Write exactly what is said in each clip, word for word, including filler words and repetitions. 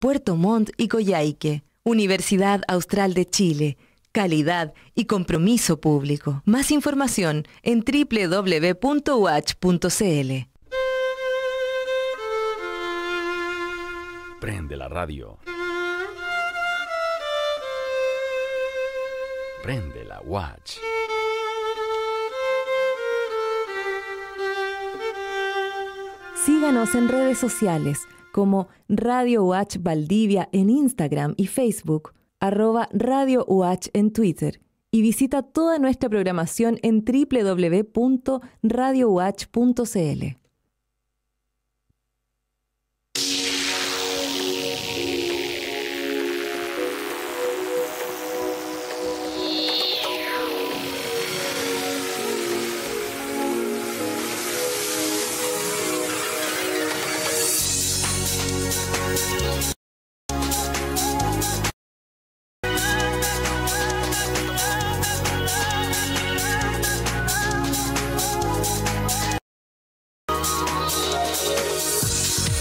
Puerto Montt y Coyhaique. Universidad Austral de Chile. Calidad y compromiso público. Más información en triple w punto uach punto c l. Prende la radio. Prende la watch. Síganos en redes sociales como Radio Watch Valdivia en Instagram y Facebook, arroba Radio Watch en Twitter, y visita toda nuestra programación en triple w punto radio watch punto c l.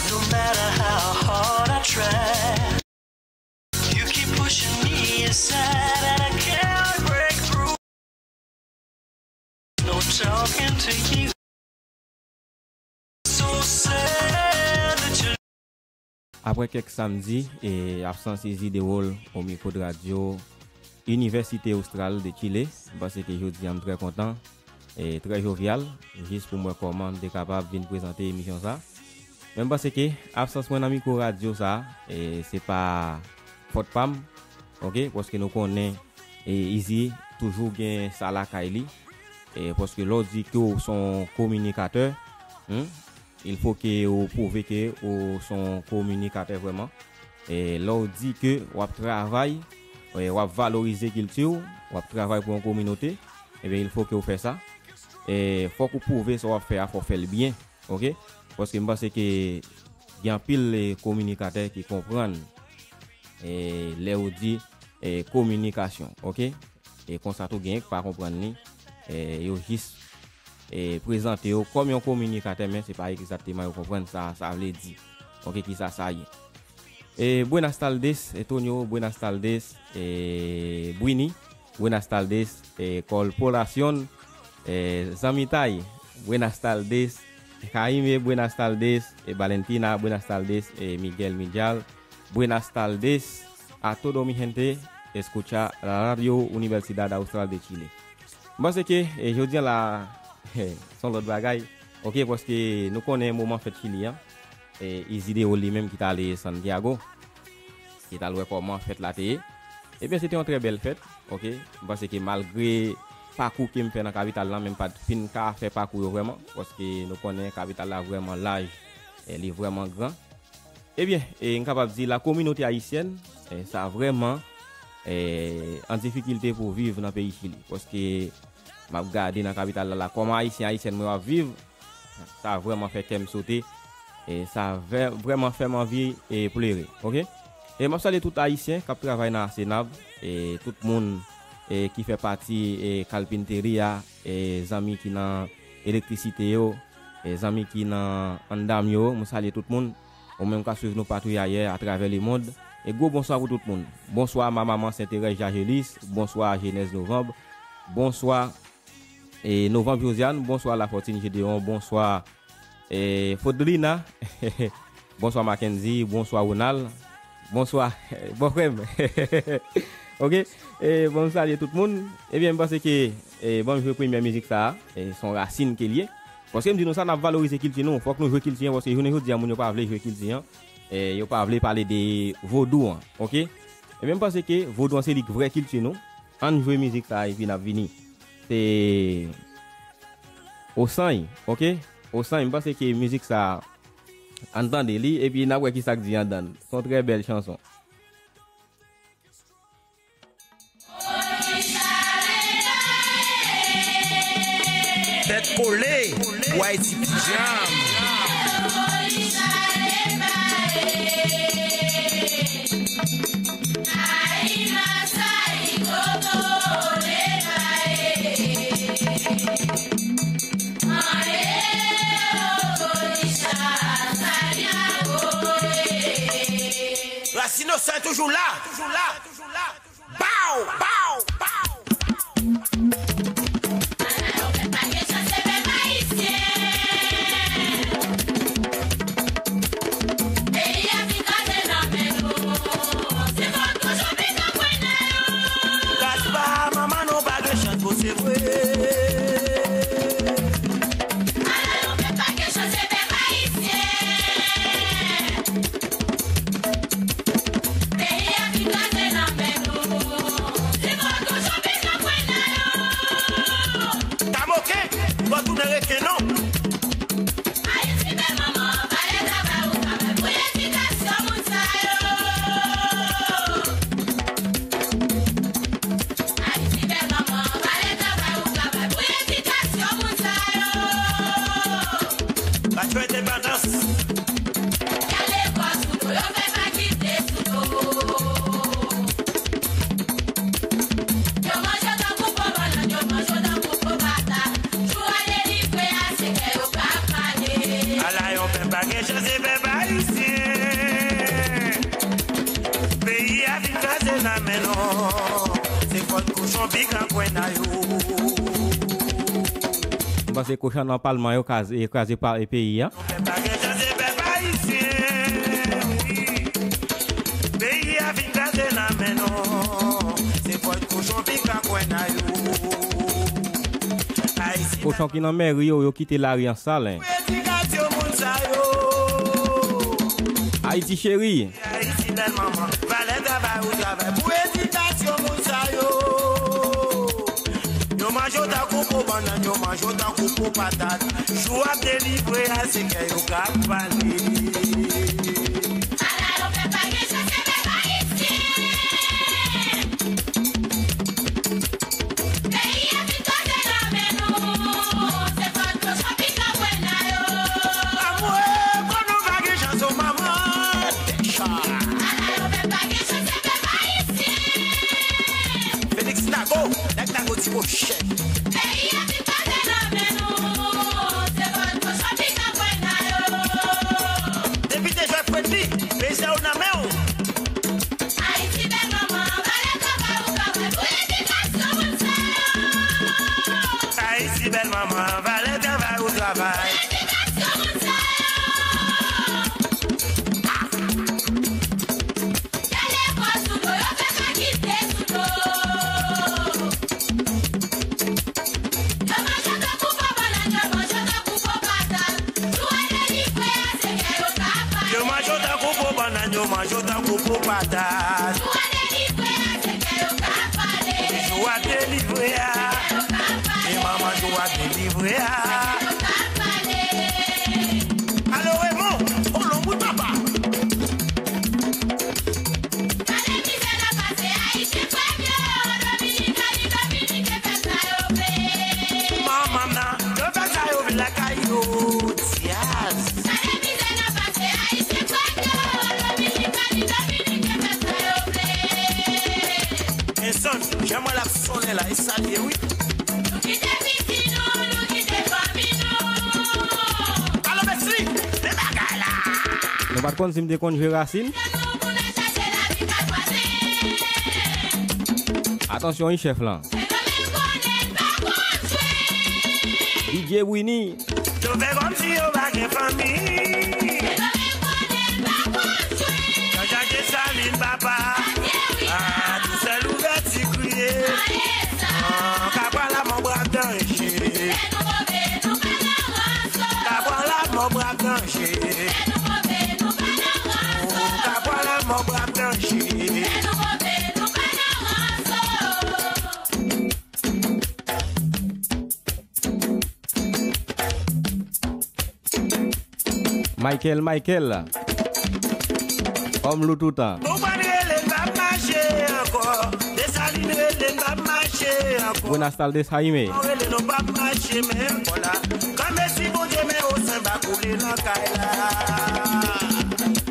No matter how hard I try, you keep pushing me aside and I can't break through. No talking to you. So sad that you Apre kèk samdi e absans Isidewòl o mikwo de radyo Université Austral de Chile, m panse ke jodi a m trè kontan, e trè jovyal, jis pou m wè kòman m te kapab vin prezante emisyon sa. Men m panse ke absans mwen nan mikwo radyo sa, e se pa fòt pa m, oke, paske nou konnen, e Izi toujou gen sa lakay li, e paske lè w di ke w se yon kominikatè, hmm, il faut que ou pwouve ke ou se yon kominikatè vrèman. E lè w di ke w ap travay, e w ap valorize kilti w, w ap travay pou yon kominote, ebyen, il faut que ou fè sa. E fòk ou pwouve sa w ap fè a, fò w fè l byen, oke? Paske m panse ke gen anpil, e, kominikatè ki konprann, e, lè ou di, e, kominikasyon, oke? E konsa tou gen ki pa konprann li, e, yo jis, e, prezante yo kòm yon kominikatè, men se pa egzakteman yo konprann sa sa vle di. Oke, kisa sa ye. E, buenas tardes, Antonio, buenas tardes, e, Brini, buenas tardes, e, Corporación, e, Zanmitay, buenas tardes, Jaime, buenas tardes, e, Valentina, buenas tardes, e, Miguel Mijal, buenas tardes a todo mi gente, escucha la Radio Universidad Austral de Chile. M panse ke, e, jodi a la, se yon lòt bagay, oke, paske nou konnen moman fèt Chili an, e, Isideo li menm ki t ale Santiago, ki t al wè kòman fèt la te ye. Ebyen, se te yon trè bèl fèt, oke. M panse ke malgre pakou ke m fè nan kapital la, men m pa t fin ka fè pakou yo vrèman, paske nou konnen kapital la vrèman laj, e, li vrèman gran. Ebyen, e, m kapab di la kominote ayisyèn, e, sa vrèman, e, an difikilte pou viv nan peyi Chili. Paske m ap gade nan kapital la, la, kòman ayisyen, ayisyèn mwen yo ap viv, sa vrèman fè kè m sote, e sa vè-, vrèman fè m anvi, e, plere, oke? E m ap salye tout ayisyen k ap travay nan Asenab, e tout moun, e, ki fè pati, e, kalpinteri a, e zanmi ki nan elektrisite yo, e zanmi ki nan andam yo, m salye tout moun. Ou menm k ap swiv nou patou ayè atravè lemond. E gwo bonswa pou tout moun. Bonswa ma maman Senterèz Jajelis, bonswa Jenèz Novanb, bonswa, e, Novanb Josiane, bonswa Lafortune Gédéon, bonswa, e, Fodlina, bonswa Mackenzie, bonswa Ronald, bonswa, bon frè m. Oke, e, bon, m salye tout moun. Ebyen, m panse ke, e, bon, m jwe premyè mizik sa a, e, se yon rasin ke l ye. Paske m di nou sa, n ap valorize kilti nou. Fòk nou jwe kilti an, paske jounen jodi a, moun yo pa vle jwe kilti an. E, yo pa vle pale de vodou an, oke? Ebyen, m panse ke vodou an se li k vrè kilti nou. Ann jwe mizik sa a, epi n ap vini. Se Osany, oke? Osany, m panse ke mizik sa a, ann tande li, epi n ap wè kisa k di anndan l. Se yon trè bèl chanson. Tèt kole, bway ti pijam. Asino sa toujou la, toujou la, toujou la. Bow, bow, bow. Peyi a fin kraze nan men nou. Se fòt kochon pikan kwè nan yo. Gaspard, manman nou pa gen chans pou se vre. Ala yon pèp pa gen chans, se pèp ayisyen. Peyi a fin kraze nan men nou. Se fòt kochon pikan kwè nan yo. Kamoken, ou va tounen reken non. Ayiti bèl manman, valè travay ou travay pou edikasyon moun sa yo. Ayiti bèl manman, valè travay ou travay pou edikasyon moun sa yo. Batyon endepandans. Gade lekòl sou do, yo fè makite sou do. Yo manje w tankou po bannann, yo manje w tankou po patat. Jou a delivre a, se kè yo k ap pale. Ala yon pèp pa gen chans, se pèp ayisyen. Peyi a fin kraze nan men nou. Se fòt kochon pikan kwè nan yo. M panse kochon nan palman yo kraze, kraze pa, e peyi a. Pèp pa gen chans, se pèp ayisyen, wi. Peyi a fin kraze nan men nou. Se fòt kochon pikan kwè nan yo. Ayiti kochon ki nan mèri yo, yo kite lari an sal, en. Pou edikasyon moun sa yo. Ayiti cheri. Ayiti bèl manman, valè travay ou travay pou edikasyon moun sa yo. Yo manje w tankou po bannann, yo manje w tankou po patat. Jou ap delivre a, se kè yo k ap pale. Ala yo pèp pa gen chans, se pèp ayisyen. Peyi a fin kraze nan men nou. Se fòt kochon pikan kwè nan yo. Anmwe, kon nou pa gen chans, o manman. Deja. Ala yo pèp pa gen chans, se pèp ayisyen. Félix Nago, nèg Nago ti mochè. Peyi a fin kraze nan men nou. Se fòt kochon pikan kwè nan yo. Depite Joël Fredly, peze w nan men w. Ayiti bèl manman, valè travay ou travay pou edikasyon moun sa yo. Ayiti bèl manman, valè travay ou travay. Pou edikasyon moun sa yo. Gade lekòl sou do, yo fè makite sou do. Yo manje w tankou po bannann, yo manje w tankou po patat. Jou a delivre a, se kè yo k ap pale. Yo manje w tankou po bannann, yo manje w tankou po patat. Jou a delivre a, se kè yo k ap pale. Jou a delivre a. Se kè yo k ap pale. E manman jou a delivre a. Se kè yo k ap pale. Alo, Raymond, ou long wi papa. Gade mizè n ap pase, Ayisyen frè m yo, Dominikani, Dominiken fè sa yo vle. Manman m nan, yo fè sa yo vle lakay yo, Diaz. Gade mizè n ap pase, Ayisyen frè m yo, Dominikani, Dominiken fè sa yo vle. Enson, jan mwen l ap sonnen la, e sa l ye wi. Nou kite piti nou, nou kite fanmi nou. Alo, Messi, men bagay la. Nou pa t konn si m te konn jwe rasin. Atansyon wi chèf lan. D J Winnie. Yo fè kòmsi yo pa gen fanmi. Jan Jak Desalin papa. Ah, tou sèl ouvèti kriye. Ah, kapwa la mò bra danje. Kapwa la mò bra danje. Oh, kapwa la mò bra danje. Michael, Michael. Òm lou toutan. Bonpran rele n p ap mache ankò. Desalin rele n p ap mache ankò. Buenas tardes, Jaime. Rele nou p ap mache menm fò la. Kòm si Bondye men osen pa koule nan kay la.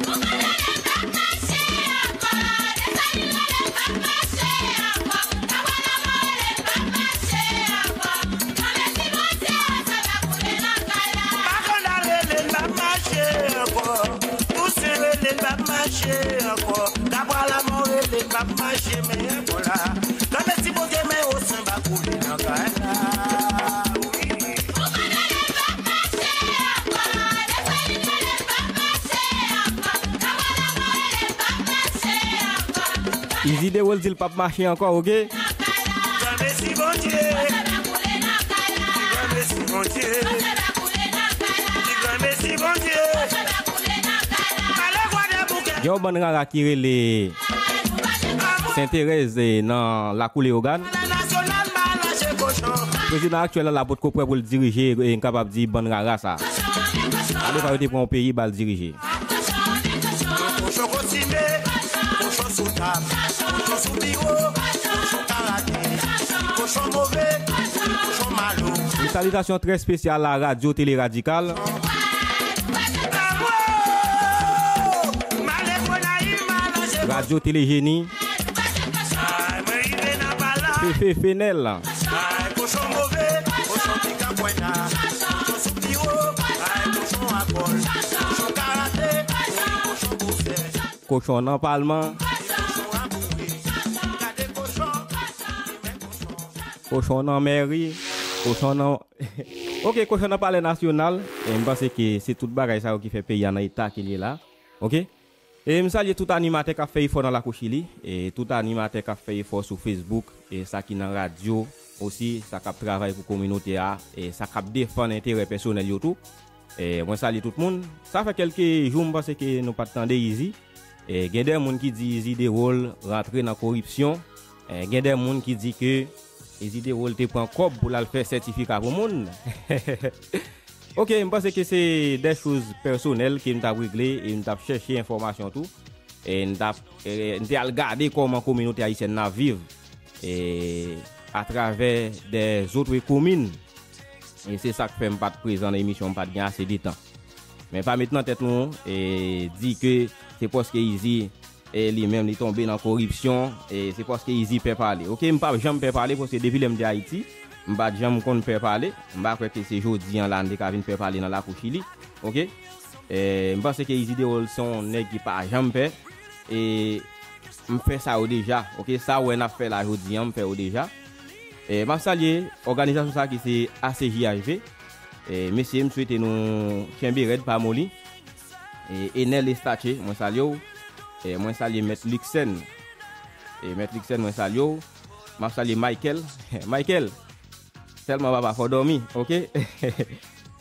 Bonpran rele n p ap mache ankò. Desalin rele n p ap mache ankò. Makandal rele n p ap mache ankò. Tousen rele n p ap mache ankò. Izi Dewol di l p ap mache ankò, oke? Granmesi Bondye. Granmesi Bondye. Granmesi Bondye. Gen yon bann rara ki rele Senterèz, eh, nan lakou Leyogàn. Prezidan aktyèl la, la potko prè pou l dirije, eh, n kapab di bann rara sa. Gade fa yo te pran yon peyi ba l dirije. Kochon konsime, kochon sou tab, kochon sou biwo, kochon karate, kochon move, kochon malo. Yon salitasyon trè espesyal a Radyo Tele Radikal. Radyo Tele Jeni. Fefe Fenèl. Kochon nan palman. Kochon nan mèri. Kochon nan, oke, kochon nan palè nasyonal. E m panse ke se tout bagay sa yo ki fè peyi a nan eta ke l ye la. Oke? E m salye tout animatè k ap fè efò nan lakou Chili, e tout animatè k ap fè efò sou Facebook, e sa ki nan radyo osi, sa k ap travay pou kominote a, e sa k ap defann enterè pèsonèl yo tou. E mwen salye tout moun. Sa fè kèlke jou m panse ke nou pa t tande Izi. E gen de moun ki di Izi Dewol rantre nan koripsyon. E gen de moun ki di ke Izi Dewol te pran kòb pou l al fè sètifika pou moun. Oke, m panse ke se de choz pèsonèl ke m t ap regle e m t ap chèche enfòmasyon tou. E m t ap, e, m te al gade kòman kominote ayisyèn nan ap viv, e, atravè de zòt komin. E se sa k fè m pa t prezan nan emisyon, m pa t gen ase de tan. Men pa met nan tèt nou, e, di ke se paske Izi e li menm li tonbe nan koripsyon, e se paske Izi pè pale. Oke, m p ap janm pè pale, paske depi lè m te Ayiti, m pa t janm konn pè pale. M pa kwè ke se jodi an la n te ka vin pè pale nan lakou Chili. Oke? E, m panse ke Izi Dewol se yon nèg ki pa janm pè. E m fè sa yo deja. Oke? Sa w wè n ap fè la jodi an, m fè yo deja. E m ap salye òganizasyon sa ki se A C J H V. E mesye, m swete nou kenbe rèd, pa moli. E Enel Estache, mwen salye w. E mwen salye Mèt Luxen. E Mèt Luxen, mwen salye w. M ap salye Michael. Michael, sèlman papa, fò w dòmi, oke?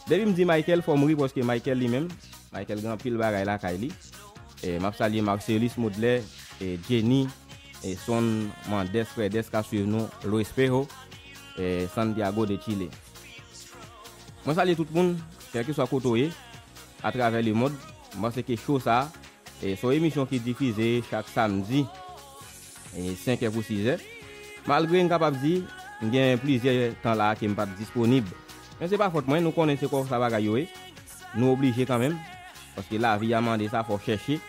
Depi m di Michael, fò m ri, paske Michael li menm, Michael gen anpil bagay lakay li. E m ap salye Marcelus Modlè, e Jenny, e Son, Mandès, Frèdès k ap swiv nou, Lo Espejo, e Santiago de Chile. Mwen salye tout moun, kèlkeswa kote w ye, atravè lemonn. M panse ke cho sa a, e, se yon emisyon ki difize chak samdi, e, senk è pou sis è. Malgre m kapab di, m gen plizyè tan la a ke m pa t disponib. Men se pa fòt mwen, nou konnen se konsa bagay yo ye. Nou oblije kanmenm, paske lavi a mande sa, fò w chèche.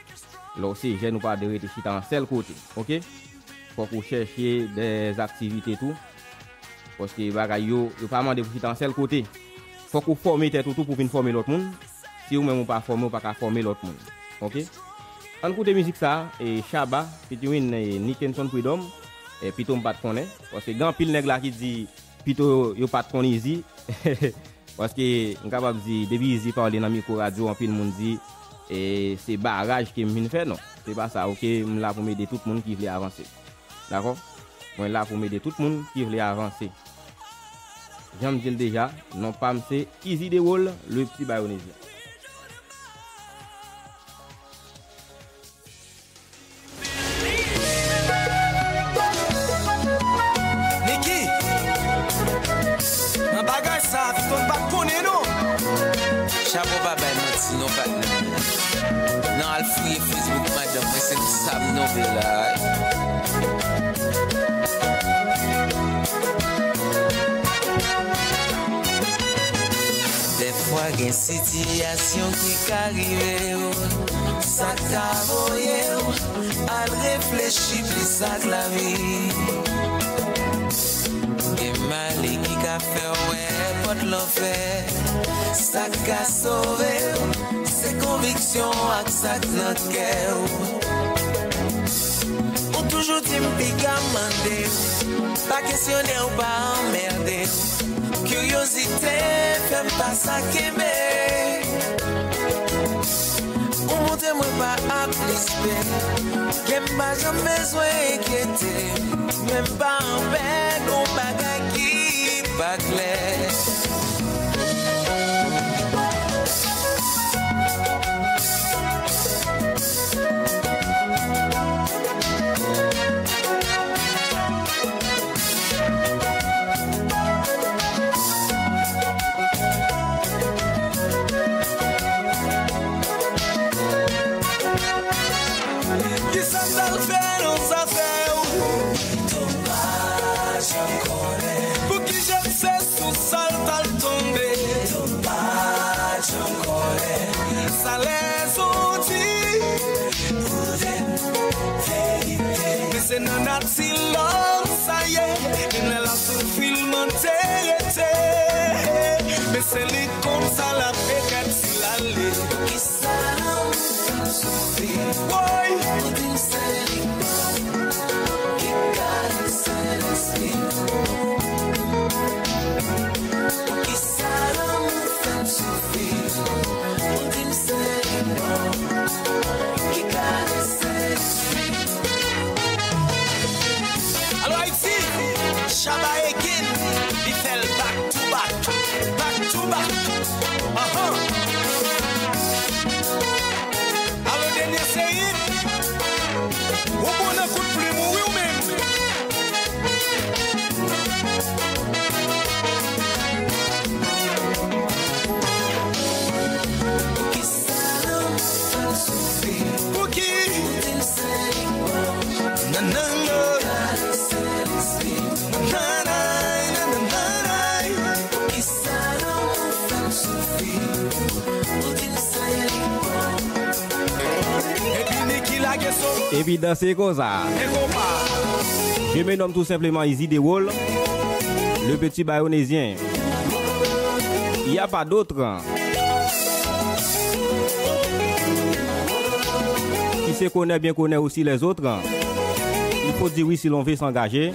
Lè w se jèn, ou pa dwe rete chita yon sèl kote, oke? Fòk ou chèche dè aktivite tou. Paske bagay yo, yo pa mande pou chita yon sèl kote. Fòk ou fòme tèt ou tou pou vin fòme lòt moun. Si ou menm ou pa fòme, ou pa ka fòme lòt moun. Oke? Ann koute mizik sa a, e Shabba, featuring, e, Nickenson Prud'homme, e pito m pa t konnen. Paske gen anpil nèg la ki di pito yo pa t konn Izi. Paske m kapab di, depi Izi pale nan mikwo radyo, anpil moun di, e, se baraj ke m vin fè, non. Se pa sa, oke? M la pou m ede tout moun ki vle avanse. Dakò? Mwen la pou m ede tout moun ki vle avanse. Jan m di l deja, non pa m se Izi Dewol, le pti bayonezyen. Niki, nan bagay sa, Victor pa konnen non. Chapo pa bay manti non, patnè. Nan al fouye Facebook madanm mwen, se sa m nonmen la. Dèfwa gen sitiyasyon ki ka rive w, sa ka voye w al reflechi plis ak lavi. Gen malè ki ka fè w wè pòt lanfè. Sa k ka sove w, se konviksyon ak sa k nan kè w. Ou toujou di m piga mande w, pa kesyone w, pa anmède w. Kiryozite fè m pa sa kenbe. Ou montre Mwen pa ap plis pè, ke m pa janm bezwen enkyete, men m pa anpè gon bagay ki pa klè. Kisa m t al fè nan zafè w? Pou ki jan se sou sa l t al tonbe? Sa lèzon di. Men se nan nati lòm sa ye. Menm lè l ap soufri l mande rete. Men se li konn sa l ap regrèt si l ale. Poukisa lanmou fè m soufri? Woy! Ou di m se li menm ki ka lese lespri m. Poukisa lanmou fè m soufri? Ou di m se li menm ki ka lese lespri m. Alo Ayiti, Shabba again, li fè l back to back, back to back. Ahan. Alo Denie Seyid, ou bon nan kout plim ou wi ou menm. Pou ki? Nan, nan, nan. Nanay, nananay. Epi Niki lage solo. Epi danse konsa. E konpa. Je me nomme tout simplement Easy Dewol, le petit bayonésien. Il y a pas d'autre. Qui se connaît bien connaît aussi les autres. Il faut dire oui si l'on veut s'engager.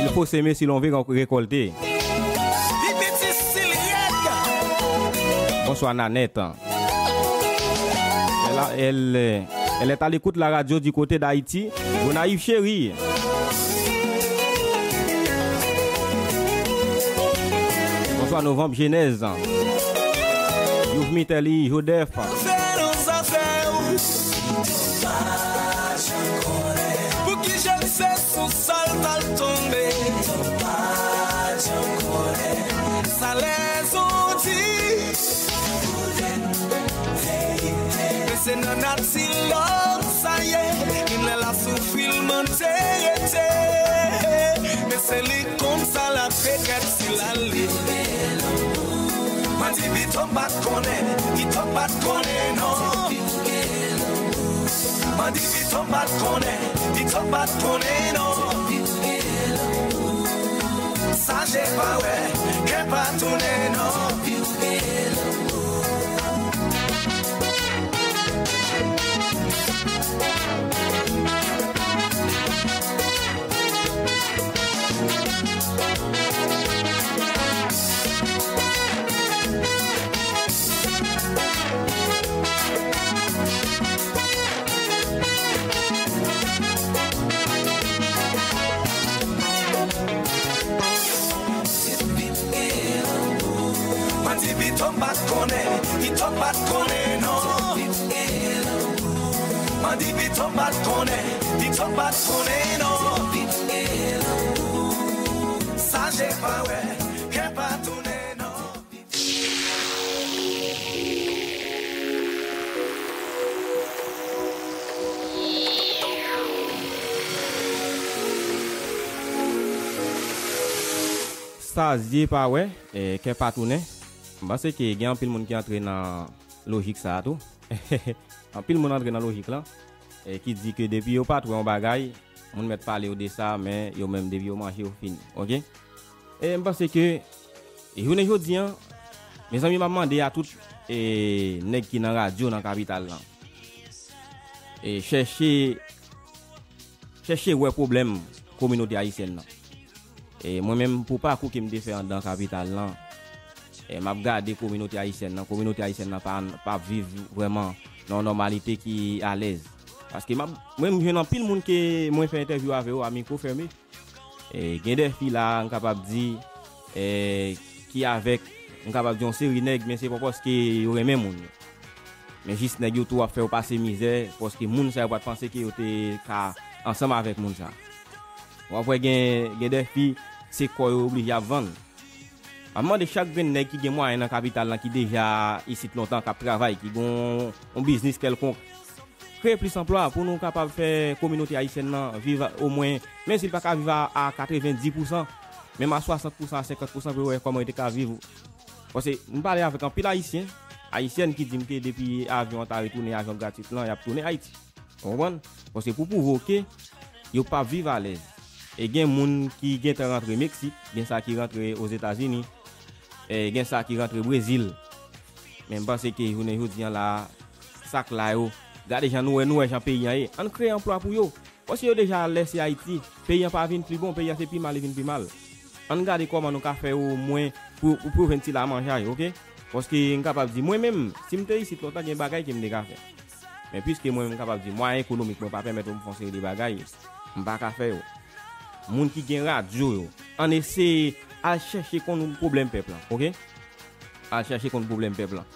Il faut s'aimer si l'on veut récolter. Bonswa Nanette. Elle, a- elle, euh, elle est à l'écoute la radio du côté d'Haïti. Gonayiv cheri. Bonswa Novanm Jenèz. Youvmi Tèli Jodèf. Pou ki jan se sou sa l t al tonbe? Sa lèzon di. Men se nan nati lòm sa ye. Menm lè l ap soufri l mande rete. Men se li konn sa l ap regrèt si l ale. Mwen di pito m pa t konnen, pito m pa t konnen non. Mwen di pito m pa t konnen, pito m pa t konnen non. Sa je pa wè, kè pa tounen non. Mwen di pito m pa t konnen, pito m pa t konnen non. Mwen di pito m pa t konnen, pito m pa t konnen non. Sa je pa wè, kè pa tounen non. Sa zye pa wè, eh, kè pa tounen. M panse ke gen anpil moun ki antre nan lojik sa a tou. Anpil moun antre nan lojik lan, eh, ki di ke depi yo pa t wè yon bagay, moun mèt pale yo de sa, men yo menm depi yo manje, yo fini. Oke? E m panse ke jounen jodi an, mezanmi, m ap mande a tout, e, nèg ki nan radyo nan kapital lan, e, chèche, chèche wè pwoblèm kominote ayisyèn nan. E mwen menm, pou pakou ke m te fè anndan kapital lan, E m ap gade kominote ayisyèn nan. Kominote ayisyèn nan pa, pa viv vrèman nan yon nòmalite ki alèz. Paske m ap, mwen, m jwenn anpil moun ke mwen fè entèvyou avè yo a mikwo fèmen. E, gen de fi la, m kapab di, e, ki avèk, m kapab di yon seri nèg, men se pa paske yo renmen moun yo. Men jis nèg yo tou ap fè yo pase mizè, paske moun sa yo pa t panse ke yo te ka ansanm avèk moun sa. W ap wè gen, gen de fi, se kò yo oblije ap vann. M ap mande chak grenn nèg ki gen mwayen nan kapital lan, ki deja isit lontan, k ap travay, ki gen yon, yon biznis kèlkonk, kreye plis anplwa pou nou kapab fè kominote ayisyèn nan viv omwen, menm si l pa ka viv a, a katrevenndis pousan, menm a swasant pousan, a senkant pousan, pou yo wè kòman yo te ka viv. Paske m pale avèk anpil ayisyen, ayisyèn ki di m ke depi avyon an ta retounen, avyon gratwit lan, y ap tounen Ayiti. Ou konprann? Paske pou pwouve w ke yo p ap viv alèz. E gen moun ki gentan rantre Meksik, gen sa ki rantre Ozetazini, e gen sa ki rantre Brezil. Men m panse ke jounen jodi an la, sa k la yo, gade jan nou wè, nou wè jan peyi an ye. Ann kreye anplwa pou yo. Paske yo deja lèse Ayiti, peyi an pa vin pi bon, peyi an se pi mal li vin pi mal. Ann gade kòman nou ka fè omwen pou, pou, pou yo jwenn ti lamanjay, oke? Paske m kapab di, mwen menm, si m te isit lontan, gen bagay ke m te ka fè. Men piske mwen, m kapab di, mwayen ekonomik mwen pa pèmèt mwen fè yon seri de bagay, m pa ka fè yo. Moun ki gen radyo yo, ann eseye al chèche konn pwoblèm pèp lan, oke? Al chèche konn pwoblèm pèp lan.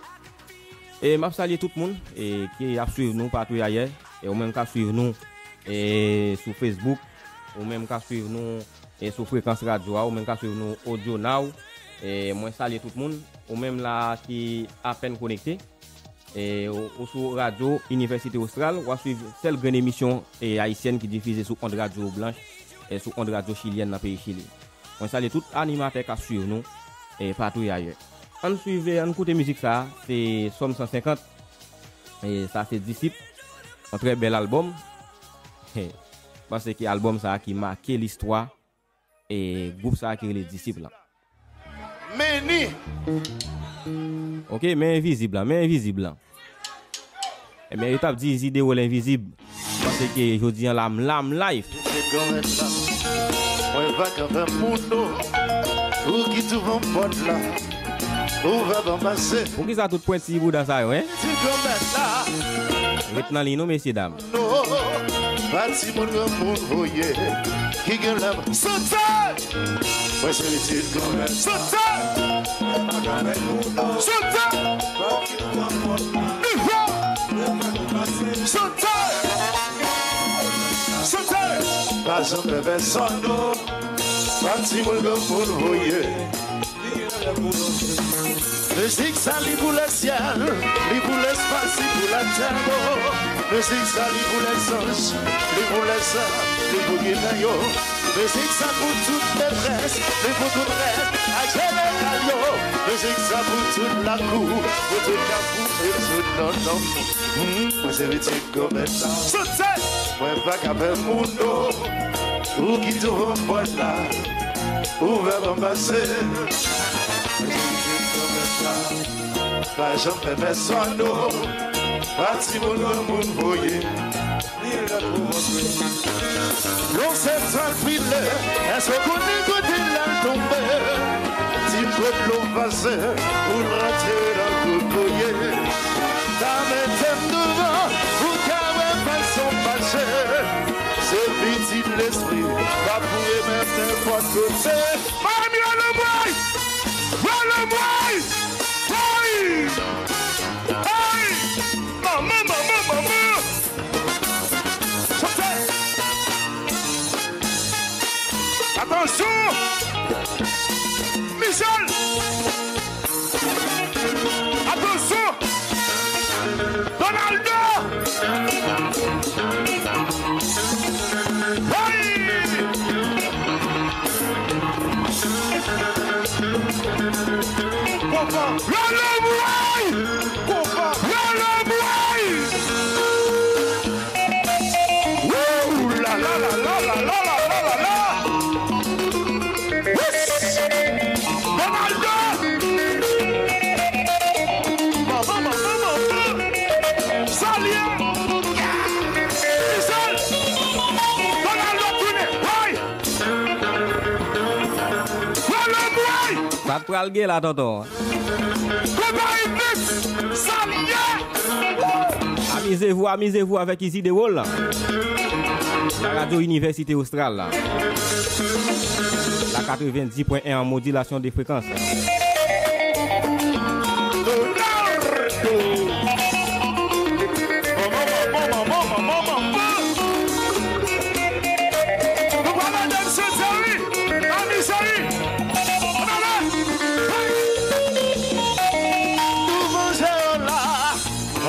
E m ap salye tout moun, e, ki ap swiv nou patou yayè. E ou menm k ap swiv nou, e, sou Facebook, ou menm k ap swiv nou, e, sou Frekans Radyo a, ou menm k ap swiv nou Audio Now. E mwen salye tout moun, ou menm la ki apèn konekte. E, ou, ou sou radyo Inivèsite Ostral, w ap swiv sèl grenn emisyon, e, ayisyèn ki difize sou ond radyo blanch, e, sou ond radyo chilyèn nan peyi Chili. Mwen salye tout animatè k ap swiv nou, e, patou yayè. Ann swiv, e, ann koute mizik sa a, se Sòm san senkant, e, sa se Disip, yon trè bèl albòm. He, m panse ke albòm sa a ki make listwa, e, gwoup sa a ki rele Disip lan. Meni! Oke, men envizib lan, men envizib lan. Ebyen, yo t ap di Izi Dewòl envizib. Paske jodi an la, m la, m live. Mwen pa ka fè moun non. Ou ki t ouvan pòt la. Ou pa ban pase. Poukisa tout pwenti bouda sa yo, en? Ti granmèt la. Ret nan liy non, mesye dam. Non, pa timoun granmoun voye. Ki gen lè sote! Mwen se pitit granmèt. Sote! Sote! Iho! Sote! Sote! Pa janm pè pèsòn non. Pa timoun granmoun voye. Mizik sa li pou lèsyèl, li pou lespas, li pou latè, oh. Mizik sa li pou lèzanj, li pou lèzanj, li pou ginen yo. Mizik sa pou tout metrès, li pou tout rèn ak jeneral yo. Mizik sa pou tout lakou, pou tout kafou e tout nannan. Hmm, mwen se pitit granmèt la. Sote! Mwen pa ka fè moun non. Ou ki t ouvan pòt la. Ouvè ban pase. Pa janm fè pèsòn non. Pa timoun granmoun voye. Lò septan pile, èske w konnen kote l al tonbe? Ti po dlo pase, pou l rantre nan kokoye. Ta mete m douvan, pou w ka wè fason m mache. Se pitit lespri, pa pou remèt nenpòt kote. Mami, rale mwen! Rale mwen! Hey! Hey! Manman, manman, manman! Chante! Atansyon! Michel! Atansyon! Ronaldo! Hey! Konpa! Ronaldo! Konpa! Ronaldo! Wouh! La, la, la, la, la, la, la, la, la, la. Yes! Ronaldo! Manman, manman, manman! Sa l ye! Michel! Ronaldo tounen! Hey! Ronaldo! Hey! Sa Pral gen la, tonton. Konpayi Blitz, sa l ye! Amizez-vous, amizez-vous avec Isidéwol. La radio Université Austral, la. La quatre-vingt-dix point un en modulation de fréquence. Nou pral mete m sou tè, wi. Ann, cheri. Ann ale. Hey! Douvan zè la,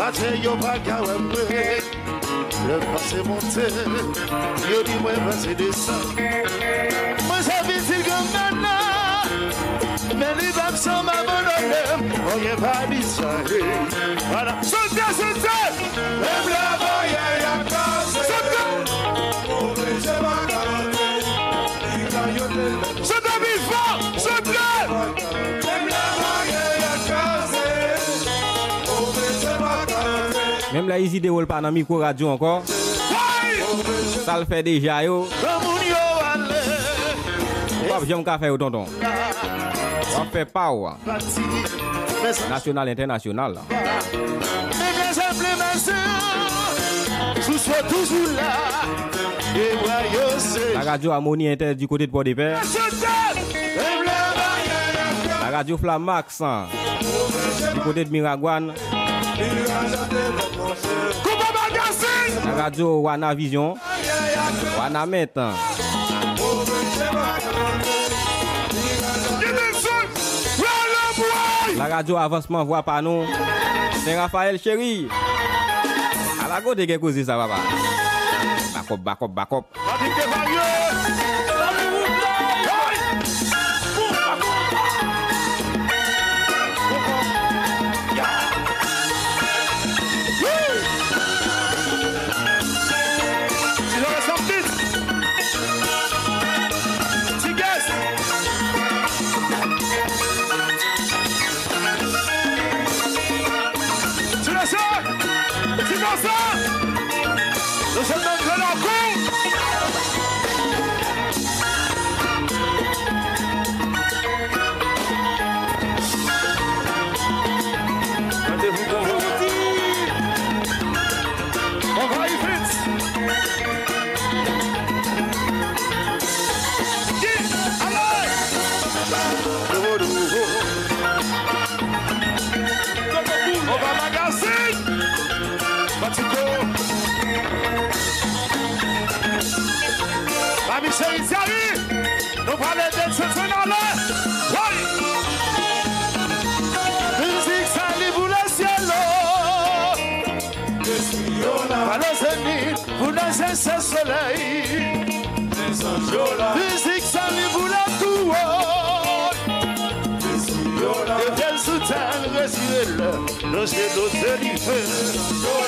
atè yo pa ka wè mwen. Lè m pase monte, yo di mwen pase desann. Mwen se pitit granmèt la, men li p ap janm abandone m. Anyen pa bizarre. Vwala. Sote, sote! Menm lè baryè a kraze, sote! Chante pi fò! Chante! Menm lè Isidéwol pa nan mikwo radyo ankò, sa l fè deja yo, ou p ap janm ka fè yo, tonton. W ap fè pa w. Nasyonal, entènasyonal. Menm lè zèf le maten, sou so toujou la. E wa yo se la radio Harmonie Inter du côté de Port-de-Paix. La radio Flamax, hein, du côté de Miragwàn. La radio Wana Vision. Wana Mèt. La radio Avansman, vwa pa nou. Sen Rafayèl cheri. Ala kote gen koze sa, papa. Bakòp, bakòp, bakòp. Ti mesye! Ti mesye! Nou sot nan gran lakou! Randevou bon. Anvayi vit! Ki? Ale! Nouvo, nouvo. Anba magazin! Patiko! Mami cheri, Thierry! Nou pral ede Tchenchen ale! Woy! Mizik sa li pou le cielo! Pale Zenith pou nan chèche solèy! Mizik sa li pou le kouwòn! Devyèl sou tèl, retire l. Lonje do delive.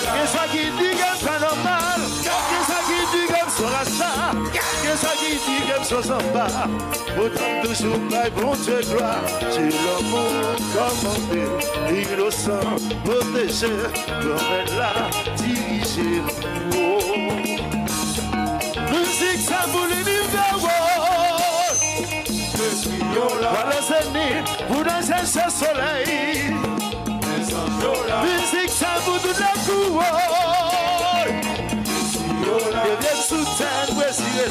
Gen sa ki di ke m pa nòmal. Gen sa ki di ke m se yon rasta. Gen sa ki di ke m se yon sanba. Poutan m toujou bay Bondye glwa. Se lanmou kòmande, inosan pwoteje, Granmèt la dirije. Oh. Mizik sa pou linivè, oh. Pale Zenith pou nan chèche solèy. Mizik sa pou tout le kouwòn. Devyèl sou tèl, retire l.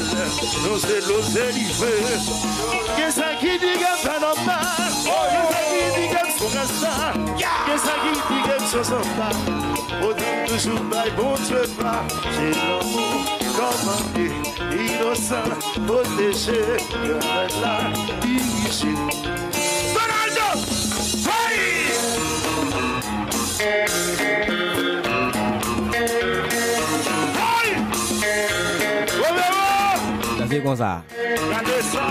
Nou se lo delive. Gen sa ki di ke m pa nòmal. Gen sa ki di ke m se yon rasta. Gen sa ki di ke m se yon sanba. Poutan m toujou bay Bondye glwa. Se lanmou kòmande, inosan pwoteje, Granmèt la dirije. Donaldo! Hey! Hey! Romero! Sa se konsa. Gade sa!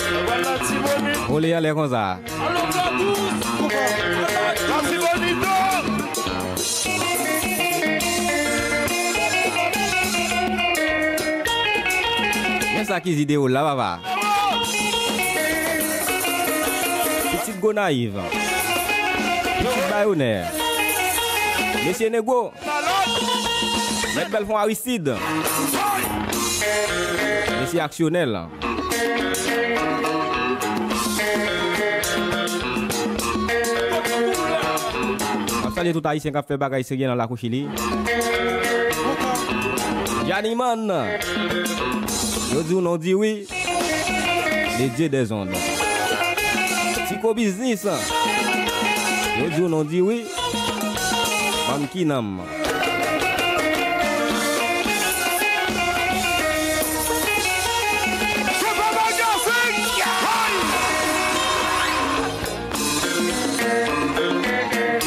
Nou pral Latibonit! Vole anlè konsa. Alon Bladous! Latibonito! Men sa ki Isidéwol la, papa. Pitit Gonayiv. Pitit Bayonè. Mesye Negwo. Mèt Bèlfon Aristide. Mesye Aksyonèl. Salye tout Ayisyen k ap fè bagay serye nan lakou Chili. Yaniman, yo di w non, di wi. Le Dieu des ondes. Tiko Biznis, yo di w non, di wi. Manm ki nanm.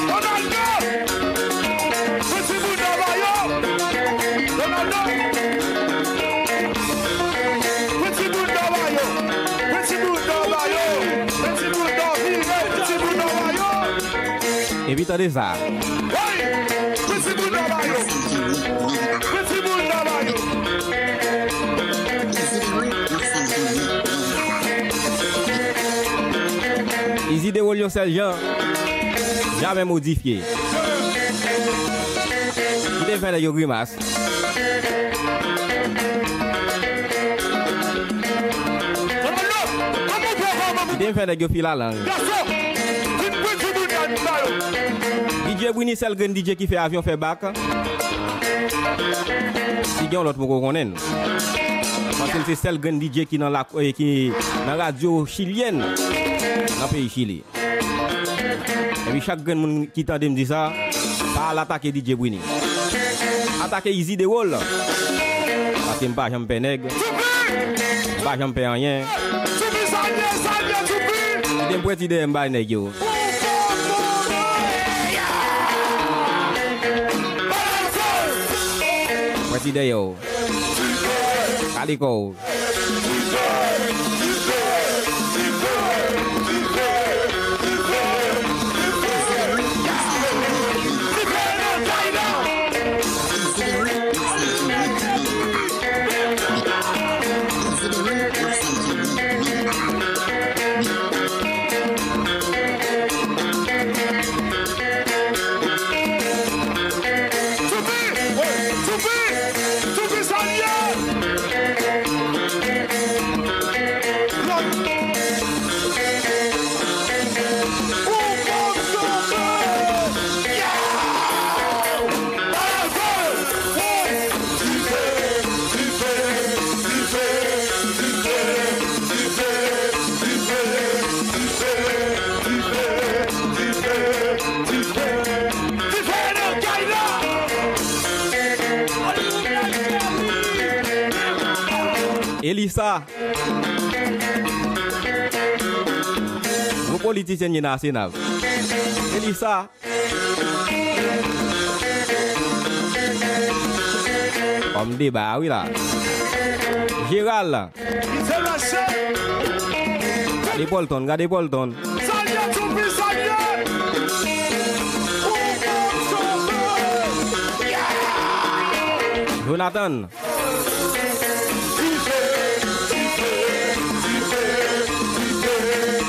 Ronaldo! Piti bounda ba yo! Ronaldo! Piti bounda ba yo! Piti bounda ba yo! Piti bounda vire! Piti bounda ba yo! Epi tande sa. Hey! Piti bounda ba yo! Piti bounda ba yo! Izi Dewol yon sèl jan, jamè modifye. Kite fè nèg yo grimas. Kite fè nèg yo filalang. D J Brini sèl grenn D J ki fè avyon fè bak. Si gen yon lòt poko konnen l. Paske l se sèl grenn D J ki nan la, eh, ki nan radyo chilyèn nan peyi Chili. Epi chak grenn moun ki tande m di sa, pa al atake D J Brini. Atake Izi Dewol. Paske m pa janm pè nèg. M pa janm pè anyen. Kite m pwenti dèyè m bay nèg yo. Pwenti dèyè w. Kale kò w. Toupi! Toupi! Toupi sa l ye! Ou p ap sove! Yow! Bravo! Dife! Dife! Dife! Elisa. Gwo politisyen ye nan Asenav. Elisa. Kòm deba a wi la. Jeral. Gade Polton, gade Polton. Jonathan.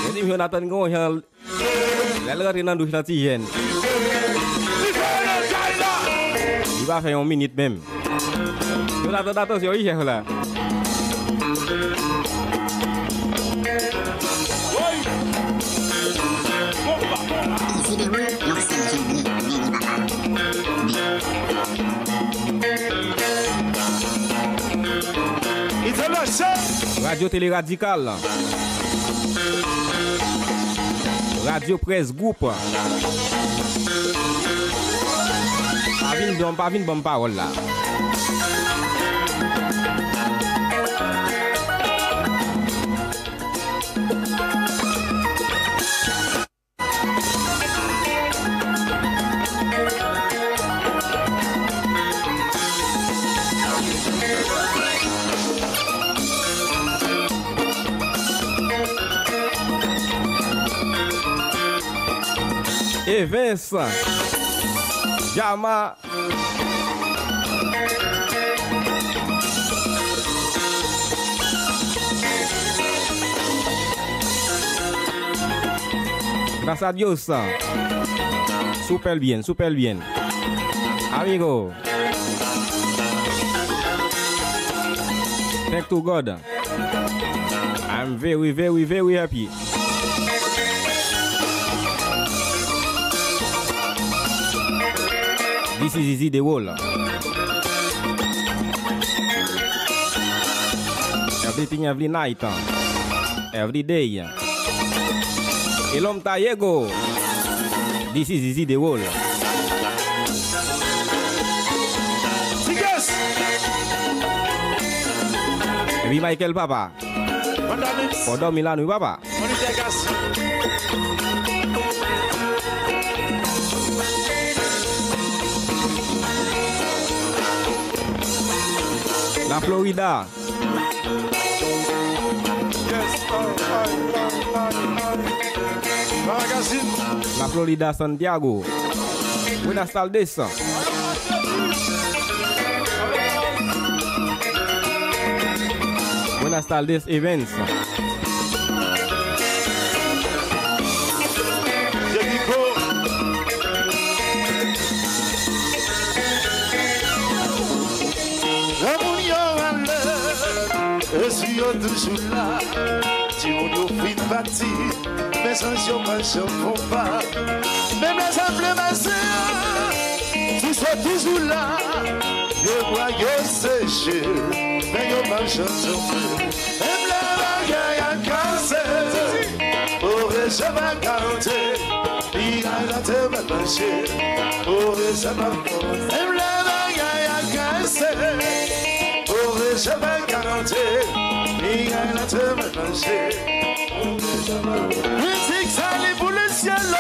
Yo di Jonathan gen yon jan Lè l rantre nan douch lan, ti jèn. Li pa fè yon minit menm. Yo la, tande atansyon wi, chèf la. Isidéro, yon sèl jèn li, men li pa pa. Radyo Tele Radikal. Radyo Près Gwoup. Pa vin ban m, pa vin ban m pawòl la. Evens, Jama, Gracias a Dios. Súper bien, súper bien. Amigo. Thank to God. I'm very, very, very happy. This is Easy the Wall. Everything, every night, every day. El Hombre Gallego. This is Easy the Wall. Tigas! Epi Michael, papa. Fò dòmi la nwi, papa. La Florida. La Florida, Santiago. Buenas tardes. Buenas tardes, Evans. Granmoun yo ale, mesye yo toujou la. Timoun yo fin pati, men zanj yo pa janm fon pa. Menm lè zam vle pase, sou sa toujou la. Pye bwa yo seche, men yo pa janm tonbe. Menm lè bagay a kase, o rejè pa kante. Miray la te mal mache, o rejè pa fon. Menm lè bagay a kase, o rejè pa kante. Miray la te mal mache. Mizik sa li pou le syèl.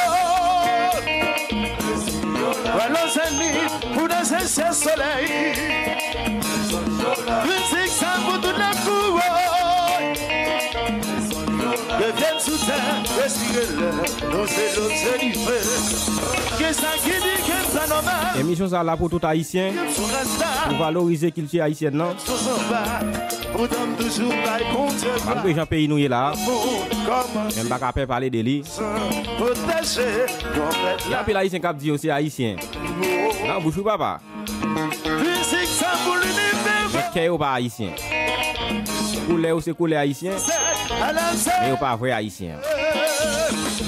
Pran lòt zènmi pou danse syèl solèy. Mizik sa pou tout lè kou. Devyen sou tè, respire lè, nou se lòt se dife. Kisa ki di ke sa nòmal? Emisyon sa la pou tout Ayisyen, pou valorize kilti ayisyèn nan. Malgre jan peyi nou ye la, men m pa ka pè pale de li. Gen anpil Ayisyen k ap di yo se Ayisyen. Nan bouch wi, papa. Men kè yo pa Ayisyen. Koulè yo se koulè Ayisyen, men yo pa vrè Ayisyen.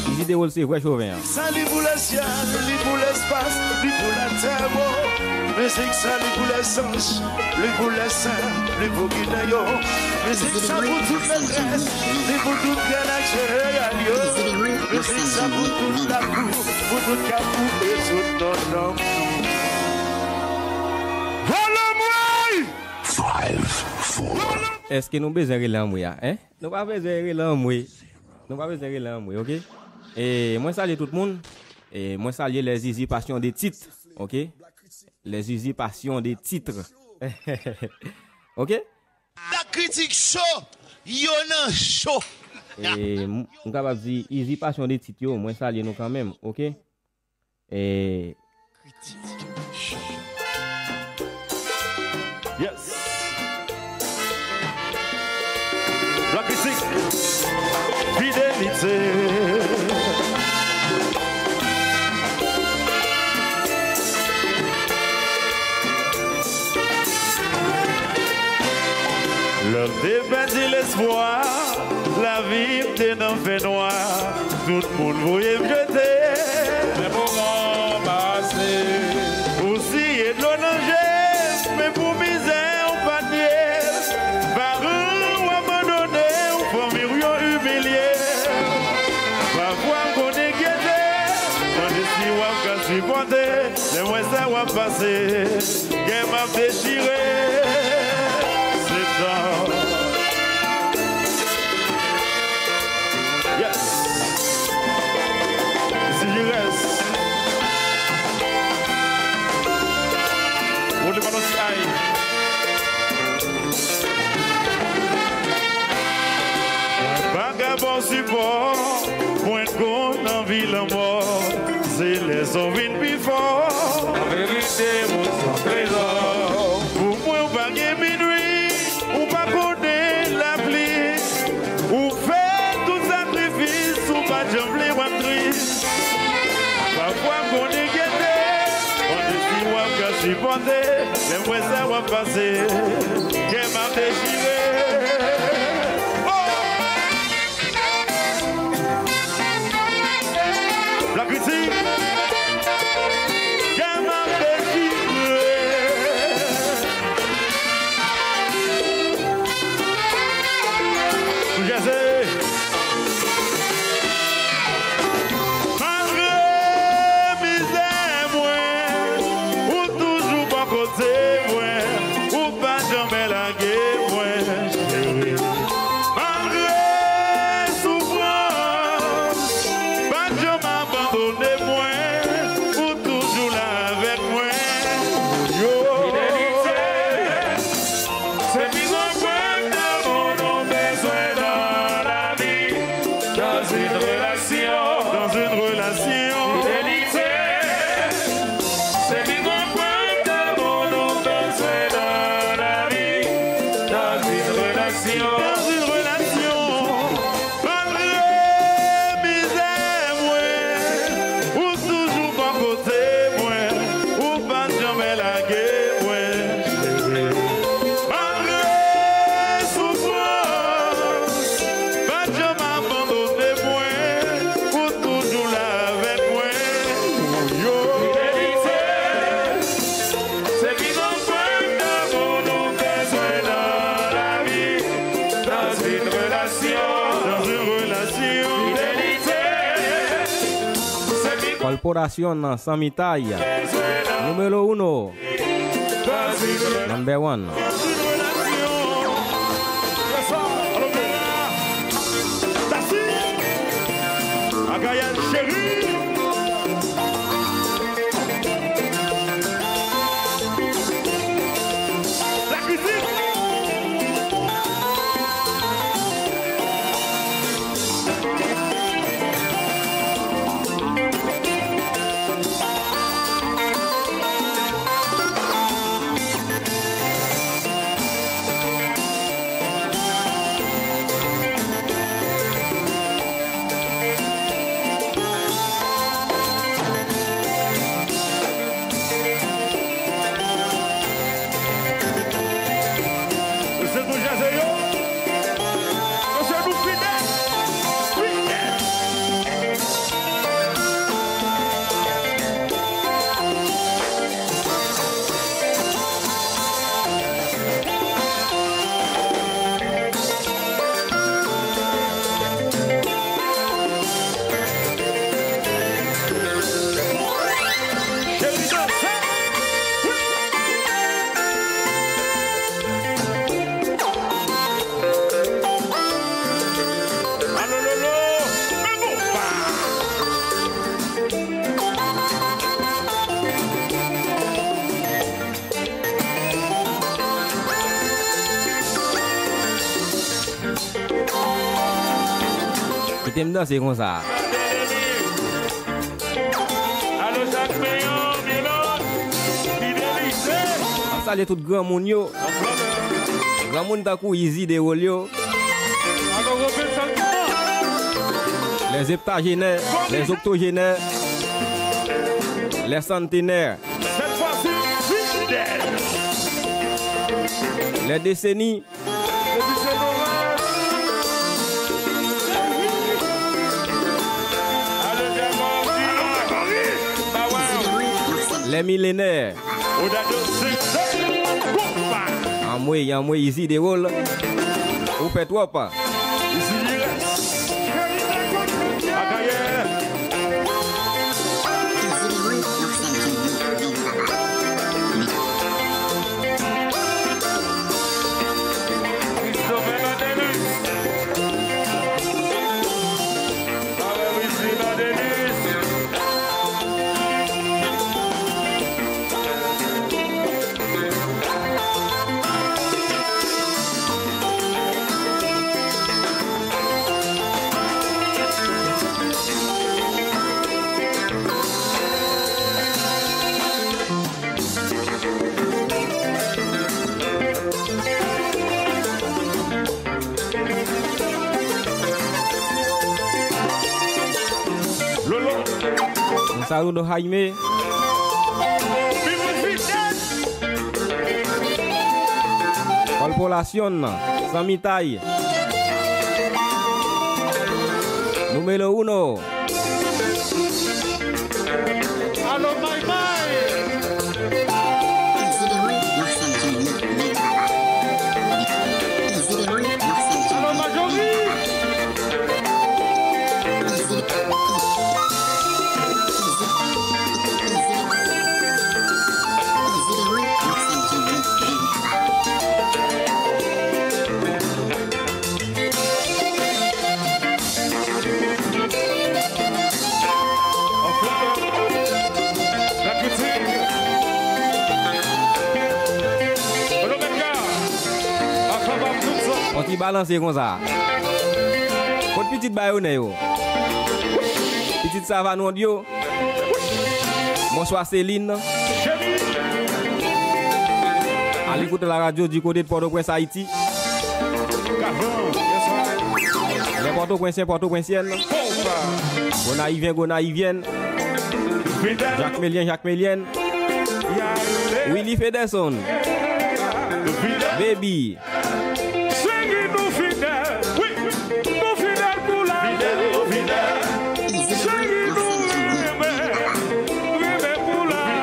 Easy the Wall se vrè Chauvin an. Sa li pou lèsyèl, li pou lèspas, li pou latè, wo. Mizik sa li pou lèzanj, li pou lèsen, li pou Ginen yo. Mizik sa pou tout mètrès, li pou tout grenn ak jeneral yo. Mizik sa pou tout lakou, pou tout kafou e tout nonm tou. Follow me! Five, four. Èske nou bezwen rele anmwe a, en? Nou pa bezwen rele anmwe. Nou pa bezwen rele anmwe, oke? E mwen salye tout moun. E mwen salye les Easy Passion de Tit, oke? Les Easy Passion de Titre. Oke? Black Critic Show, yo nan cho. E m, m kapab di Easy Passion de Tit yo, mwen salye nou kanmenm, oke? E yes. Black Critic, Fidelite. Lè m te pèdi lespwa, lavi m te nan fènwa. Tout moun voye m jete. Men moman pase. Ou siye dlo nan je m, men pou mizè ou pa t nye. Paran w abandone w, fanmi w yo imilye. Pafwa m konn enkyete, mande si w ap ka sipòte. Lè m wè sa w ap pase. Kè m ap dechire. Se tan. Yes. Si Jires. Ou te pa nan ti ay. Mwen pa ka ba w sipò. Mwen konn anvi lanmò. Se lè sa w vin pi fò. An verite, ou se yon trezò. Pou mwen, ou pa gen minwi, ou pa konnen lapli. Ou fè tout sakrifis, ou pa janm vle w ap tris. Pafwa, m konn enkyete, mande si w ap ka sipòte. Lè m wè sa w ap pase, kè m ap dechire. Oh! Black Critic. Kè m ap dechire. Se mwen, ou pa janmen lage mwen, cheri. Malgre soufrans, pa janm abandone mwen, ou toujou la avèk mwen. Yo. Fidelite, se pi gran prèv damou nou bezwen nan lavi. Dans une relation. Dans une relation. Fidélité. C'est vivre un point d'amour, nous besoin dans la vie. Dans une relation. Dans une relation. Malgre mizè mwen, ou toujou bò kote mwen, ou pa janmen lage mwen. Malgre soufrans, pa janm abandone mwen, ou toujou la avèk mwen. Yo. Fidelite, se pi gran prèv damou nou bezwen nan lavi. Dans une relation. Dans une relation. Fidelite. Corporation San Mitay. Numero uno. Number one. Agayel Chéri. La kritik. Mesye nou jaze yo. Mesye nou fidèl. Fidèl. Kite m danse konsa. M ap salye tout granmoun yo. Granmoun tankou Izi Dewol yo. Les septuagénaires, les octogénaires, les centenaires. Cette fois-ci, fidèle. Les décennies. Les millénaires. Anmwey, anmwey, Izi Dewol. Ou fè twòp. Lolo. Un saludo, Jaime. Corporación San Mitay. Número uno. Alo, May May. Alo, Majori. Li balanse konsa. Kot pitit Bayonè yo? Pitit Savanwond yo? Bonswa, Céline. Al écouter la radio du côté de Port-au-Prince, Haïti. Les Port-au-Prince, Port-au-Prince. Gonayiven, Gonayiven. Jakmelyen, Jakmelyen. Willy Federson. Baby. Sègi nou fidèl, wi, nou fidèl pou lavi. Sègi nou renmen, renmen pou lavi.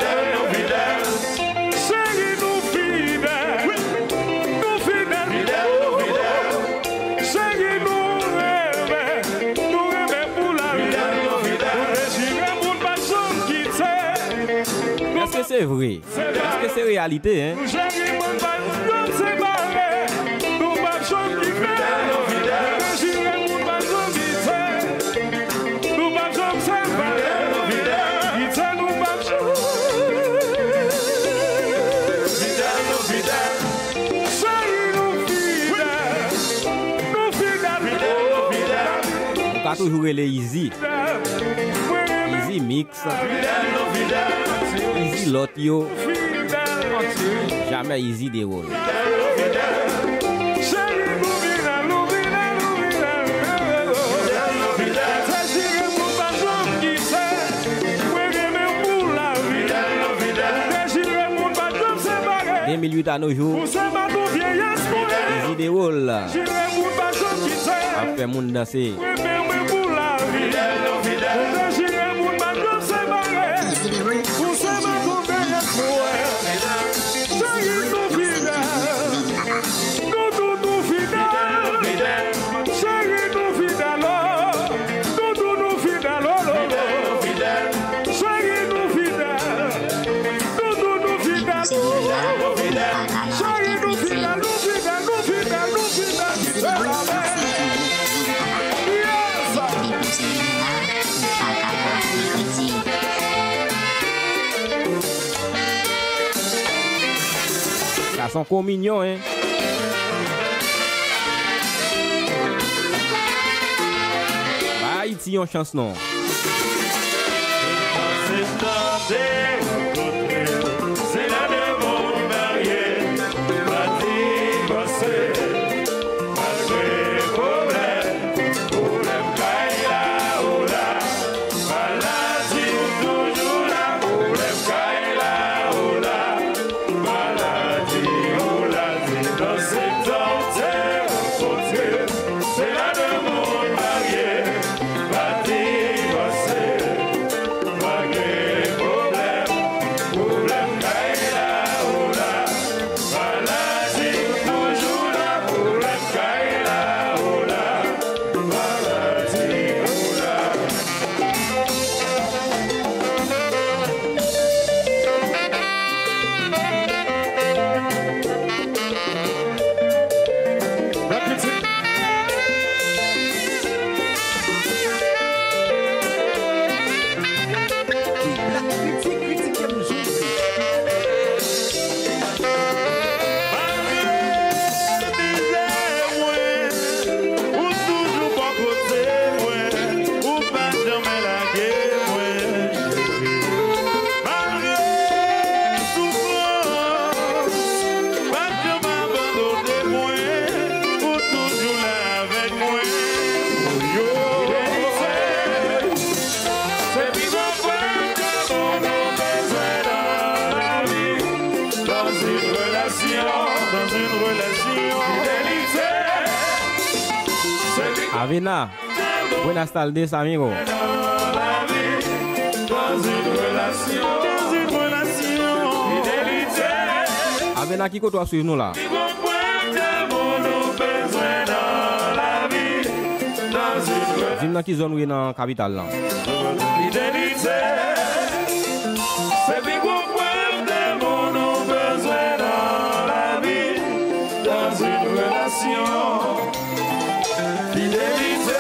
Sègi nou fidèl, wi, nou fidèl pou lavi. Sègi nou renmen, nou renmen pou lavi. Nou dezire moun pa janm kite. Èske se vre? Èske se reyalite, en? Nou cheri moun pa janm separe. Nou p ap janm kite. Nou dezire moun pa janm kite. Nou p ap janm separe. Kite nou p ap janm. Cheri nou fidèl. Nou fidèl. Nou ka toujou rele Izi. Izi Mix. Izi lòt yo. Jamè Izi Dewòl. De mil uit a nos jours. Izi Dewòl ap fè moun danse. Renmen mwen pou lavi. Ou dezire moun pa janm separe. Ou se mato fè espwa. Cheri nou fidèl. Nou tout nou fidèl. Cheri nou fidèl, oh. Nou tout nou fidèl, oh, oh, oh. Cheri nou fidèl. Nou tout nou fidèl, oh, oh, oh. Cheri nou fidèl, nou fidèl, nou fidèl, nou fidèl. Yes. Sa se yon kominyon, en. Ba Ayiti yon chans non. Se la de moun marye, pa divorce. Malgre pwoblèm, pwoblèm kay la, o la. Maladi ou toujou la, pwoblèm kay la, o la. Maladi ou la, se nan septanm te rankontre. Se la de moun marye, pa divorce. Malgre pwoblèm, pwoblèm kay la, o la. Maladi ou toujou la, pwoblèm kay la, o la. Maladi ou la. Black Critique. Black Critique, kritike m jodi. Malgre mizè mwen, ou toujou bò kote mwen, ou pa janmen lage mwen. Malgre soufrans, pa janm abandone mwen, ou toujou la avèk mwen. Yo, se pi gwo prèv ke moun nou bezwen nan lavi. Dans une relation, dans une relation, fidelite. Avena, Buenas tardes, amigo. Avena, ki kote w ap swiv nou la? Di m nan ki zòn ou ye nan kapital lan. Fidelite, se pi gwo prèv de moun ou bezwen nan lavi, dans une relation. Fidelite.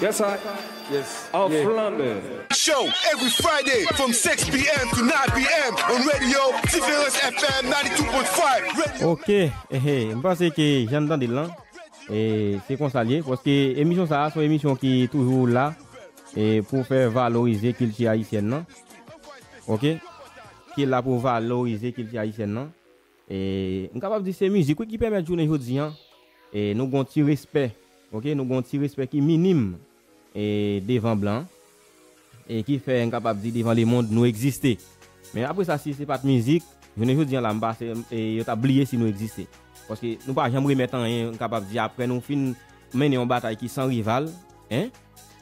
Yes, I. Yes. Off London. Show every Friday from six p.m. to nine p.m. on Radio Différence F M ninety-two point five. Radio Ok, ehe, m panse ke jan n tande l lan, e, se konsa l ye, paske emisyon sa a se yon emisyon ki toujou la, e, pou fè valorize kilti ayisyèn nan. Ok? Ki la pou valorize kilti ayisyèn nan. E, m kapab di se mizik, wi, ki pèmèt jounen jodi an, e, nou gon ti respè, ok, nou gon ti respè ki minim, e, devan blan, e ki fè, m kapab di, devan lemonn nou egziste. Men apre sa, si se pa t mizik, jounen jodi an la, m pase, e, yo t ap bliye si nou egziste. Paske nou pa janm remèt anyen, m kapab di, apre nou fin mennen yon batay ki san rival, en,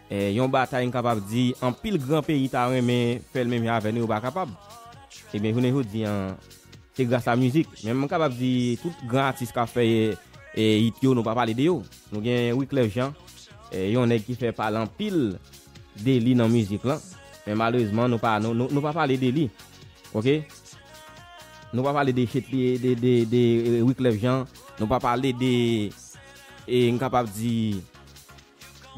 e, yon batay, m kapab di, anpil gran peyi ta renmen fè l menm jan avè nou, yo pa kapab. Ebyen, jounen jodi an, se gras a mizik. Men m kapab di, tout gran atis k ap fè, e, hit yo, nou pa pale de yo. Nou gen Wyclef Jean, e, yon nèg ki fè pale anpil de li nan mizik lan. Men malerezman, nou pa, nou, nou, nou pa pale de li. Ok? Nou pa pale de Chetly, de, de, de, e, Wyclef Jean. Nou pa pale de, e, m kapab di,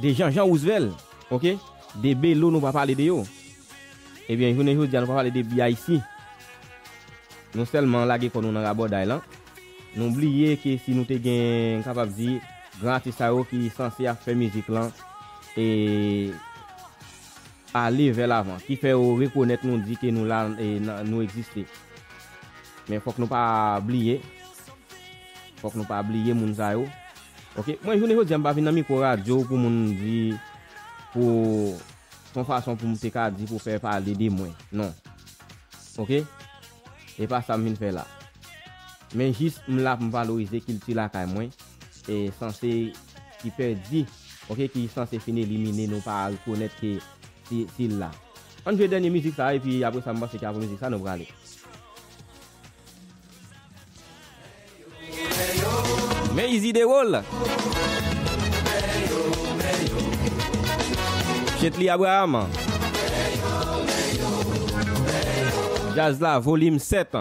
de Jean Jean Roosevelt, ok? De Belo, nou pa pale de yo. Ebyen, jounen jodi a, nou pa pale de B I C. Nou sèlman lage kò nou nan rabòday lan. Nou bliye ke si nou te gen, m kapab di, gran atis sa yo ki sanse ap fè mizik lan, e, ale vè lavan, ki fè yo rekonèt nou, di ke nou la, e, nan, nou egziste. Men fòk nou pa bliye. Fòk nou pa bliye moun sa yo. Ok, mwen jounen jodi a m pa vin nan mikwo radyo pou moun di, pou, se yon fason pou m te ka di pou fè pale de mwen. Non. Ok? E pa sa m vin fè la. Men jis m la pou m valorize kilti lakay mwen, e sanse ki pèdi, ok, ki sanse fin elimine, nou pa rekonèt ke si, si l la. Ann jwe dènye mizik sa, epi apre sa, m panse ke apre mizik sa, nou prale. Men Izi Dewol. Chetly Abraham. Djaz la, volim sèt.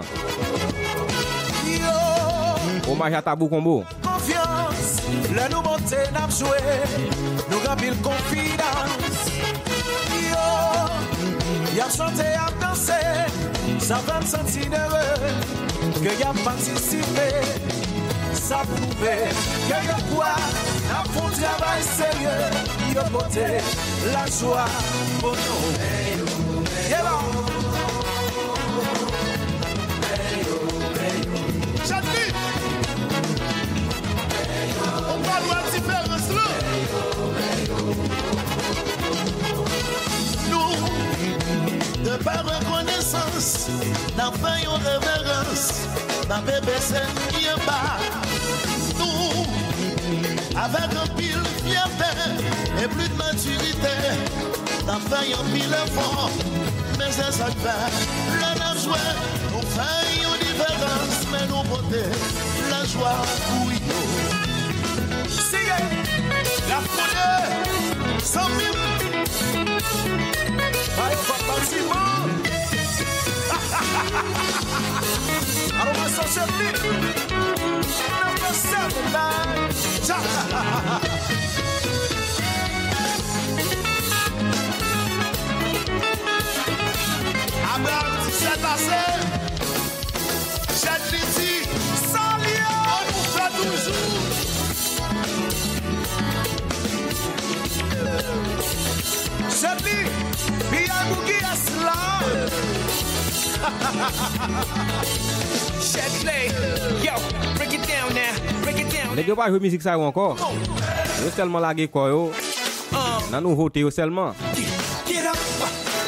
Omaj a Tabou Combo. Konfyans, lè nou monte n ap jwe, nou gen anpil konfidans. Yo, y ap chante, y ap danse, sa fè m santi ere ke y ap patisipe. Sa pwouve ke yo kwè n ap fè yon travay serye, yo pote lajwa pou nou. Yeah, bon. Chetly! Ou pa lwen diferans lan. Nou, de pa rekonesans, n ap fè yon reverans, n ap bese pye anba. Nou, avèk anpil fyète e plis matirite, n ap fè anpil efò, men se sa k fè, lè n ap jwe, nou fè yon diferans, men nou pote lajwa pou yo. Siye, n ap koule, zanmi m. Ba yo kòb batiman. Alò, mwen sou Chetly. Number seven nine. Cha. Abraham di sèt ase. Chetly di, sa l ye? An nou fè toujou. Chetly, piyay Boogie S la. Chetly, yo, break it down now, break it down. Nèg yo pa jwe mizik sa yo ankò. Yo sèlman lage kò yo nan nouvote yo sèlman. Get up,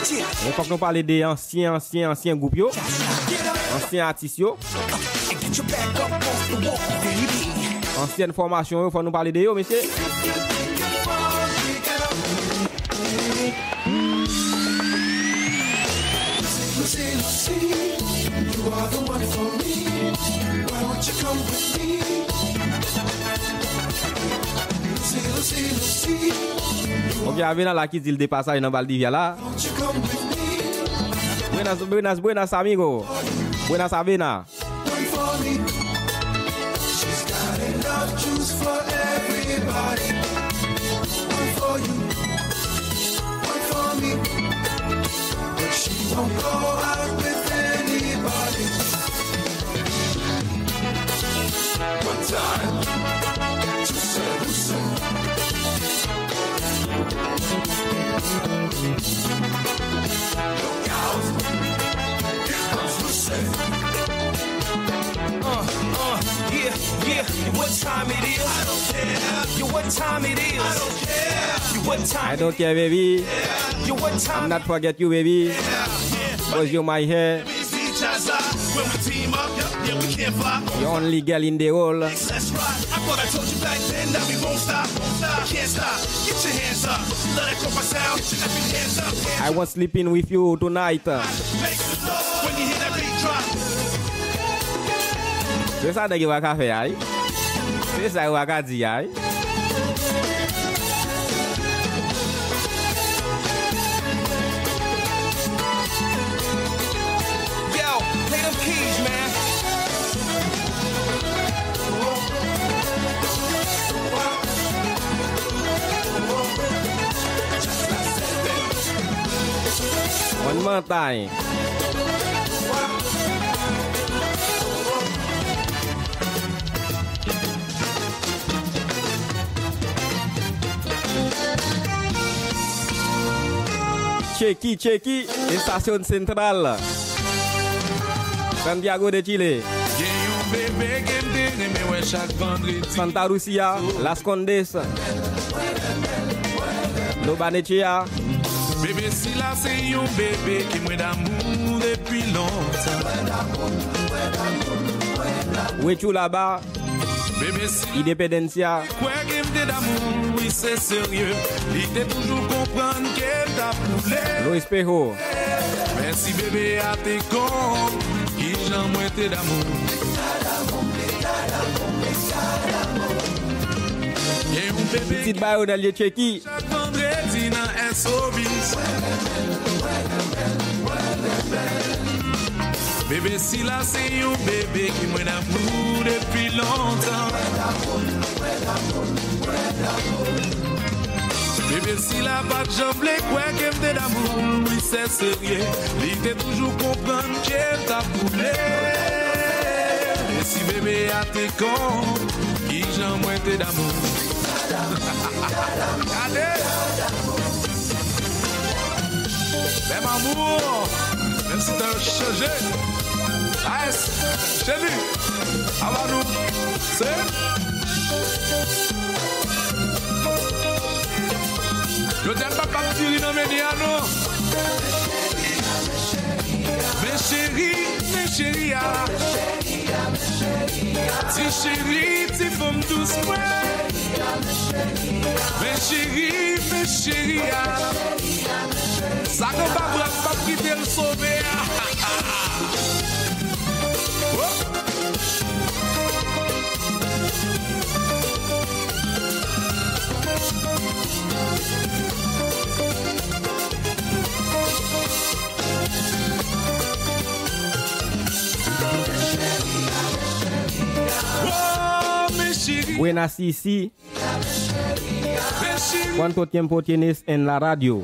get up. Men fòk nou pale de ansyen, ansyen, ansyen gwoup yo. Ansyen atis yo. Ansyèn fòmasyon yo, fò nou pale de yo, mesye. Ok, Avena la ki di l de pasaj nan Valdivia la. Buenas, buenas, buenas, amigo. Buenas, Avena. One for me. She's got enough juice for everybody. One for you. Ankò ak Bethany Body. One time. Touche, touche. Look out. Here comes Lucy. Uh, uh, yeah, yeah. What time it is? I don't care. Yeah, what time it is? I don't care. Yeah, what time I don't care, baby. Yeah, what time? I'm not forget you, baby. Yeah, yeah. Cause you my hair. Baby, see Jazza. When we team up, yeah, yeah, we can't fly. You only girl in the world. That's right. I thought I told you back then that we won't stop, won't stop, can't stop. Get your hands up. Love that compa sound. Get your hands up, hands up. I want sleeping with you tonight. Make some noise when you hear that beat drop. Se sa nèg yo pa ka fè a wi. Se sa yo pa ka di a wi. Yo, play them keys, man. One more time. Tcheki, tcheki, estasyon sentral. Santiago de Chile. Gen yon bebe ke m te renmen wè chak vandredi. Santa Lucia, Las Condes. Lo Barnechea. Bebe sila se yon bebe ke mwen damou depi lontan. Wechulaba. Bebe sila. Independencia. Kwè ke m te damou, wi se serye. Li te toujou konprann ke m t ap boule. Lo Espejo. Mèsi bebe a te konn kijan mwen te damou. Gen yon bebe. Pitit Bayonèl ye Tcheki. Chak vandredi nan S O B. Bebe sila se yon bebe ke mwen damou depi lontan. Bebe sila pa t janm vle kwè ke m te damou, wi se serye. Li te toujou konprann ke m t ap boule. E si bebe a te konn kijan mwen te damou. Gade! Menm amour, menm si tan yo chanje. A S, Cheli, Avanou, se. Jodi a n p ap bat diri nan menye a non. Men cheri, men cheri a. Ti cheri, ti fanm dous mwen. Men cheri, men cheri a. Sa konpa pran, m p ap kite l sove a. Oh! Oh, men cheri. Buenas, Sisi. Cuánto tiempo tienes en la radio?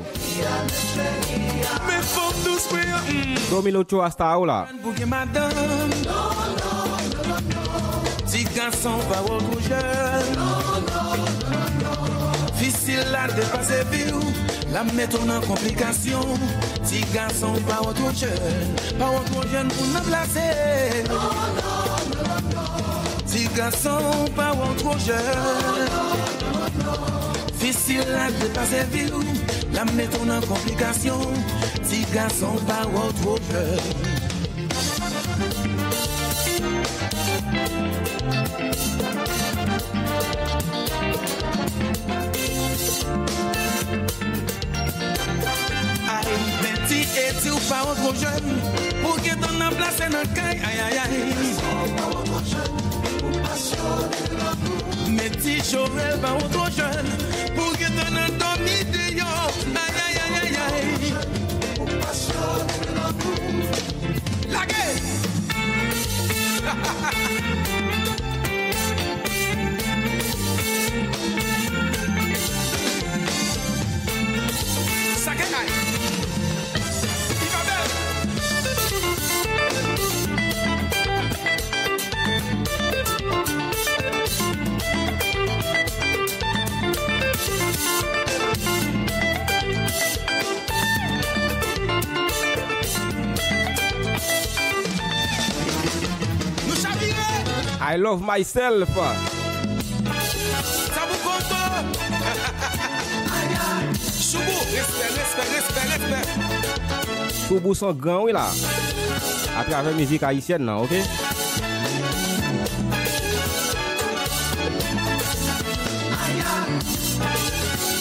Domino Cho hasta ahora. Ti gason pa wè w twò jèn. Fi sila depase vi w, l ap mete w nan konplikasyon. Ti gason pa wè w twò jèn, pa wè w twò jèn pou n ranplase. Ti gason pa wè w twò jèn. Fi sila depase vi w, l ap mete w nan konplikasyon. Ti gason pa wè w twò jèn. Ay, men ti Edi w pa wè w twò jèn, pou gentan nan plase nan kay, ay, ay, ay. Men ti Jorel pa wè w twò jèn, pou gentan nan dòmi deyò, ay, ay, ay, ay, ay. Lage! Sa gen kay. Li pa bèl. I love myself. Sabugoto. Choubou, respè, respè, respè, respè. Choubou son gran wi la. Atravè mizik ayisyèn nan, oke?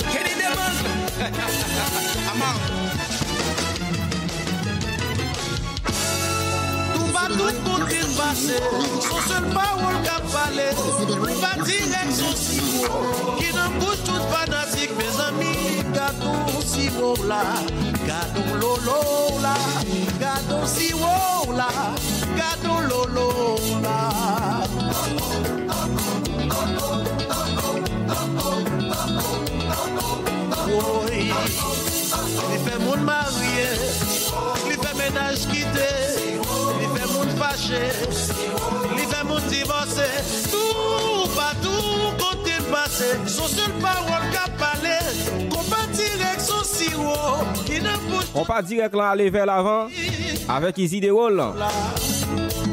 Kenny Demon. I'm out. Toupatou kote m pase, se yon sèl pawòl k ap pale. Konpa dirèk se yon siwo ki nan bouch tout fanatik, mezanmi. Gadon siwo w la, gadon lolo w la, gadon siwo w la, gadon lolo w la. Woy. Li fè moun marye, li fè mennaj kite, li fè moun fache, li fè moun divòse. Toupatou kote l pase, se yon sèl pawòl k ap pale. Konpa dirèk se yon siwo ki nan bouch. Konpa dirèk lan ale vè lavan avèk Izi Dewol.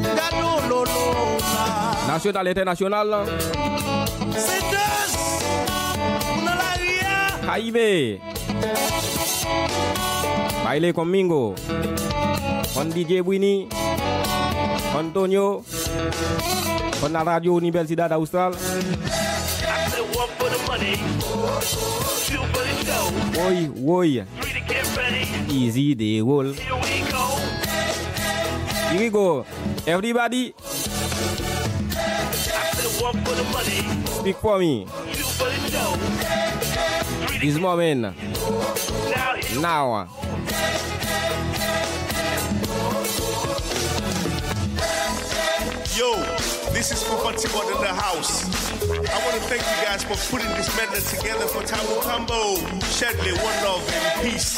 Gadon lolo la. Nasyonal, entènasyonal. Se dans pou nan lari a. Karibe. Baile conmigo. Con D J Brini. Antonio. Con la Radio Universidad Austral. Woy, woy. Izi Dewol. Here we go. Everybody. Speak for me. This moment. Now. Yo, this is Konpa Ti Wad in the house. I want to thank you guys for putting this madness together for Tamu Combo. Shedley, one love and peace.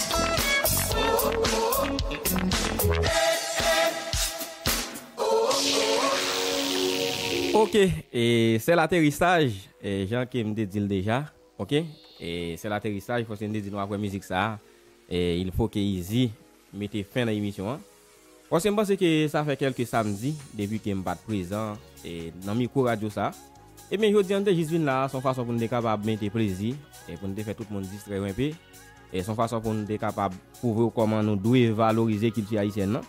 Ok, e se laterisaj, e jan ke m te di l deja, ok, e se laterisaj, paske m te di nou apre mizik sa a, e il faut que Izi mete fen nan emisyon an. Paske m panse ke sa fè kèlke samdi depi ke m pa t prezan, e nan mikwo radyo sa a. Ebyen, jodi a, n te jis vin la a, se yon fason pou n te kapab mete plezi, e pou n te fè tout moun distrè yo enpe. E se yon fason pou n te kapab pwouve w kòman nou dwe valorize kilti ayisyèn nan.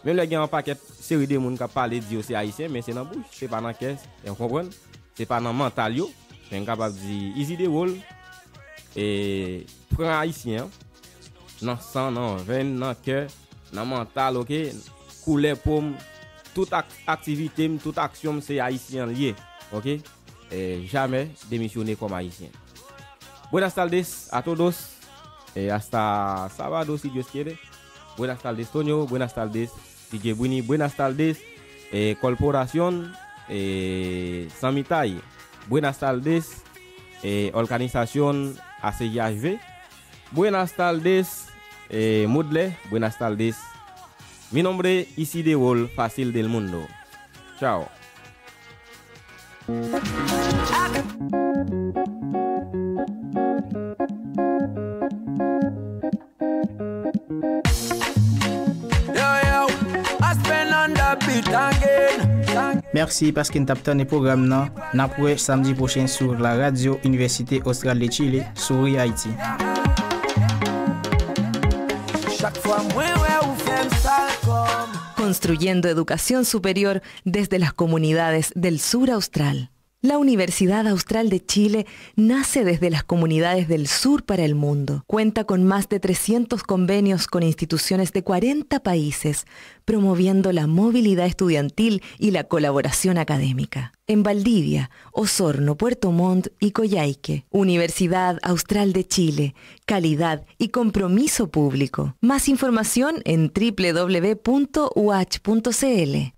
Menm lè gen yon pakèt seri de moun k ap pale, di yo se ayisyen, men se nan bouch, se pa nan kè, w konprann? Se pa nan mantal yo. Men n kapab di Izi Dewol, e, pran ayisyen an nan san, nan venn, nan kè, nan mantal, oke? Koulè po m, tout ak-, aktivite m, tout aksyon m, se ayisyen l ye, oke? E, jamè demisyone kòm ayisyen. Buenas tardes a todos. E, hasta sábado, si Dios quiere. Buenas tardes, Tonio. Buenas tardes, D J Brini. Buenas tardes, e, Corporación, e, San Mitay. Buenas tardes, e, Organización A C J H V. Buenas tardes, e, Mudle. Buenas tardes. Mi nombre Isidewol Fácil del Mundo. Chao. Yo, yo, Aspen on the beat again. Mèsi paske n t ap tann pwogram nan. N ap wè samdi pwochen sou la radyo Inivèsite Austral de Chile sou Ri Ayiti. Chak fwa mwen wè ou fè m sal kò m. Construyendo educación superior desde las comunidades del sur austral. La Universidad Austral de Chile nace desde las comunidades del sur para el mundo. Cuenta con más de trescientos convenios con instituciones de cuarenta países, promoviendo la movilidad estudiantil y la colaboración académica. En Valdivia, Osorno, Puerto Montt y Coyhaique. Universidad Austral de Chile, calidad y compromiso público. Más información en triple w punto u a c h punto c l.